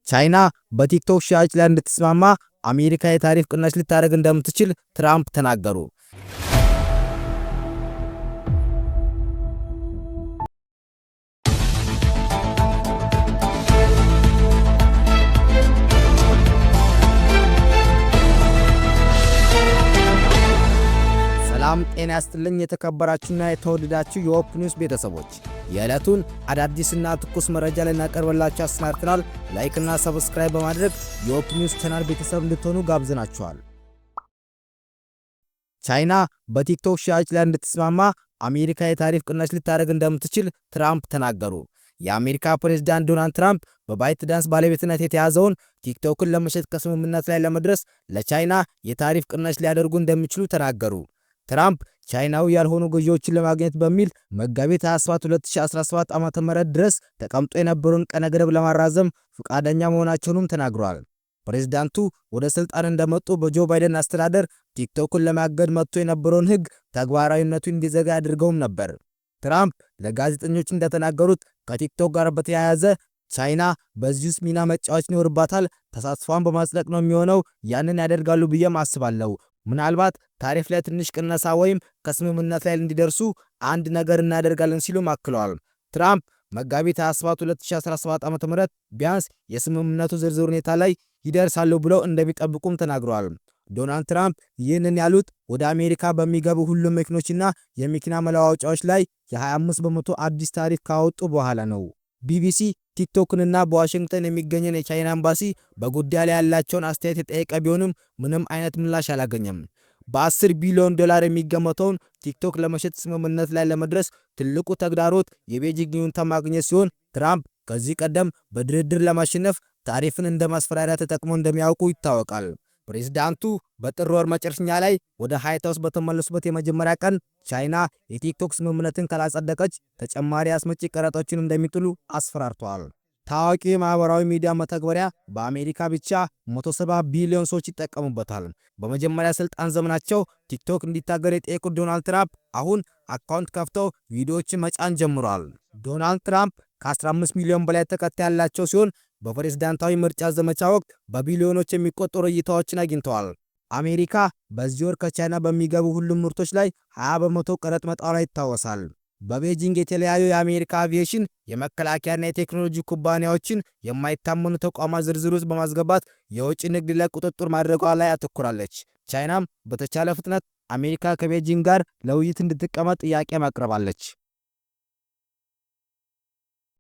ቻይና በቲክቶክ ሽያጭ ላይ እንድትስማማ አሜሪካ የታሪፍ ቅናሽ ልታደርግ እንደምትችል ትራምፕ ተናገሩ። ሰላም ጤና ያስጥልኝ። የተከበራችሁና የተወደዳችሁ የሆፕ ኒውስ ቤተሰቦች፣ የዕለቱን አዳዲስና ትኩስ መረጃ ልናቀርብላችሁ አሰናድተናል። Like ና subscribe በማድረግ የሆፕ ኒውስ ቻናል ቤተሰብ እንድትሆኑ ጋብዘናችኋል። ቻይና በቲክቶክ ሽያጭ ላይ እንድትስማማ አሜሪካ የታሪፍ ቅናሽ ልታደርግ እንደምትችል ትራምፕ ተናገሩ። የአሜሪካ ፕሬዝዳንት ዶናልድ ትራምፕ በባይት ዳንስ ባለቤትነት የተያዘውን ቲክቶክን ለመሸጥ ከስምምነት ላይ ለመድረስ ለቻይና የታሪፍ ቅናሽ ሊያደርጉ እንደሚችሉ ተናገሩ። ትራምፕ ቻይናዊ ያልሆኑ ገዢዎችን ለማግኘት በሚል መጋቢት 27 2017 ዓ.ም ድረስ ተቀምጦ የነበረውን ቀነ ገደብ ለማራዘም ፈቃደኛ መሆናቸውንም ተናግረዋል። ፕሬዝዳንቱ ወደ ስልጣን እንደመጡ በጆ ባይደን አስተዳደር ቲክቶክን ለማገድ መጥቶ የነበረውን ሕግ ተግባራዊነቱ እንዲዘጋ አድርገውም ነበር። ትራምፕ ለጋዜጠኞች እንደተናገሩት ከቲክቶክ ጋር በተያያዘ ቻይና በዚህ ውስጥ ሚና መጫወት ይኖርባታል። ተሳትፏን በማጽደቅ ነው የሚሆነው። ያንን ያደርጋሉ ብዬም አስባለሁ። ምናልባት ታሪፍ ላይ ትንሽ ቅነሳ ወይም ከስምምነት ላይ እንዲደርሱ አንድ ነገር እናደርጋለን ሲሉም አክለዋል። ትራምፕ መጋቢት 27 2017 ዓ.ም ቢያንስ የስምምነቱ ዝርዝር ሁኔታ ላይ ይደርሳሉ ብለው እንደሚጠብቁም ተናግረዋል። ዶናልድ ትራምፕ ይህንን ያሉት ወደ አሜሪካ በሚገቡ ሁሉም መኪኖችና የመኪና መለዋወጫዎች ላይ የ25% አዲስ ታሪፍ ካወጡ በኋላ ነው። ቢቢሲ ቲክቶክንና በዋሽንግተን የሚገኘን የቻይና ኤምባሲ በጉዳዩ ላይ ያላቸውን አስተያየት የጠየቀ ቢሆንም ምንም አይነት ምላሽ አላገኘም። በ10 ቢሊዮን ዶላር የሚገመተውን ቲክቶክ ለመሸጥ ስምምነት ላይ ለመድረስ ትልቁ ተግዳሮት የቤጂንግ ይሁንታ ማግኘት ሲሆን፣ ትራምፕ ከዚህ ቀደም በድርድር ለማሸነፍ ታሪፍን እንደ ማስፈራሪያ ተጠቅሞ እንደሚያውቁ ይታወቃል። ፕሬዚዳንቱ በጥር ወር መጨረሻ ላይ ወደ ዋይት ሃውስ በተመለሱበት የመጀመሪያ ቀን ቻይና የቲክቶክ ስምምነትን ካላጸደቀች ተጨማሪ አስመጪ ቀረጦችን እንደሚጥሉ አስፈራርተዋል። ታዋቂ የማህበራዊ ሚዲያ መተግበሪያ በአሜሪካ ብቻ 170 ቢሊዮን ሰዎች ይጠቀሙበታል። በመጀመሪያ ስልጣን ዘመናቸው ቲክቶክ እንዲታገድ የጠየቁት ዶናልድ ትራምፕ አሁን አካውንት ከፍተው ቪዲዮዎችን መጫን ጀምረዋል። ዶናልድ ትራምፕ ከ15 ሚሊዮን በላይ ተከታይ ያላቸው ሲሆን በፕሬዝዳንታዊ ምርጫ ዘመቻ ወቅት በቢሊዮኖች የሚቆጠሩ እይታዎችን አግኝተዋል። አሜሪካ በዚህ ወር ከቻይና በሚገቡ ሁሉም ምርቶች ላይ 20% ቀረጥ መጣሏ ይታወሳል። በቤጂንግ የተለያዩ የአሜሪካ አቪዬሽን፣ የመከላከያና የቴክኖሎጂ ኩባንያዎችን የማይታመኑ ተቋማት ዝርዝር ውስጥ በማስገባት የውጭ ንግድ ላይ ቁጥጥር ማድረጓ ላይ አተኩራለች። ቻይናም በተቻለ ፍጥነት አሜሪካ ከቤጂንግ ጋር ለውይይት እንድትቀመጥ ጥያቄ አቅርባለች።